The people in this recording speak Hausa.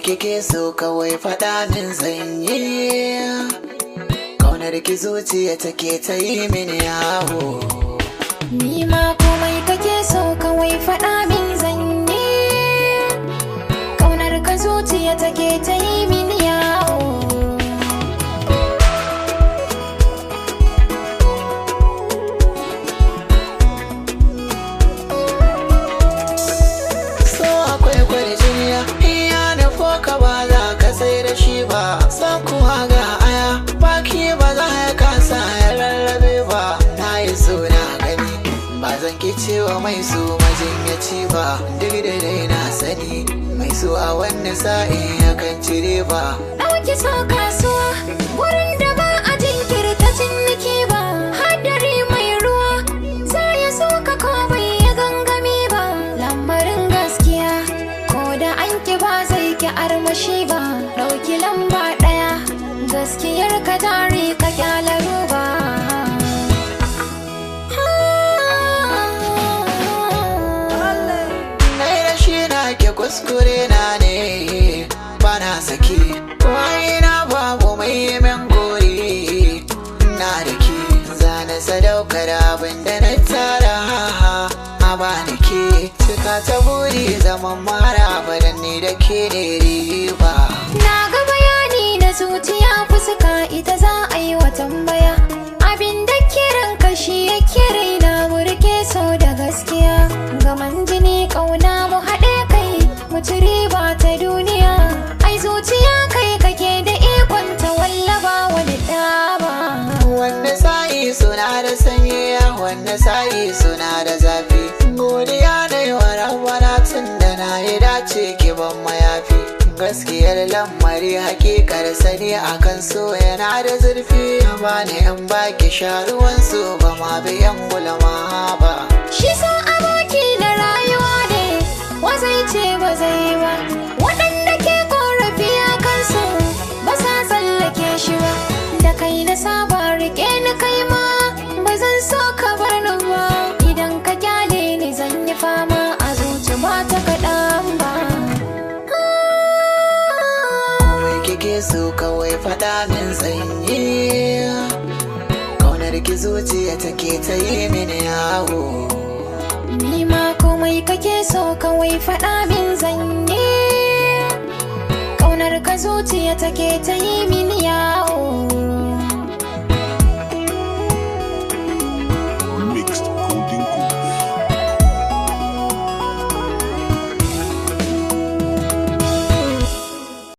Kike so kawai faɗa min zanyi. Kaunar ki zuciya take ta yi mini yawo. Ni ma komai kake so kawai faɗa min zanyi. Kaunar ka zuciya take ta yi min yawo. So akwai kwarjiniya, iya na foka ba za ka sai da shi ba. Sakuwa ga aya, baki ba za ya kasa ya rarrabe ba. Na yi so na gani, ba zan ki cewa mai so majinyaci ba. Duk da dai na sani, mai so a wani sa'in yakan cire ba. Ɗauki so kasuwa, wurin da ba a jinkirta ciniki ba. Hadari mai ruwa, za ya so ka ko bai ya gangami ba. Lamarin gaskiya, ko da an ki ba zai ki armashi ba. Ɗauki lamba ɗaya, gaskiyar ka jari ka kyala ruba. Na yi rashi na ke kuskure na ne bana saki waye na babu mai min gori na da ke zana sadaukar abin da na tara a bani ke cika ta buri zaman mara badan ni da ke ne riba. Na ga bayani na zuciya fuska ita za a yi wa tambaya. Abin da kiran kashi ya kire na murke so da gaskiya. Gaman jini ƙauna mu haɗe kai mu ci riba ta duniya. Ai zuciya kai kake da ikon ta wallaba wani ɗaba. Wanne sa'i suna da sanyi, wanne sa'i suna da zafi. Godiya da yawa rabbana tun da na yi dace ki ban mayafi. Gaskiyar lamari hakikar sani akan so yana da zurfi. Ba ni in baki sharuwan su ba ma biyan gulma ba. Shi so aboki na rayuwa ne, wazai ce ba zai ba. Waɗanda ke korafi a kansu ba sa tsallake shi ba. Da kai na saba rike ni kai ma, ba zan so ka bar ni ba. Idan ka kyale ni zan yi fama a zuci ba ta kaɗan ba. Komai kike so kawai faɗa min sanyi. Kaunar ki zuciya take ta yi mini yawo. Ni ma komai kake so kawai faɗa min zanyi. Kaunar ka zuciya take ta yi min yawo.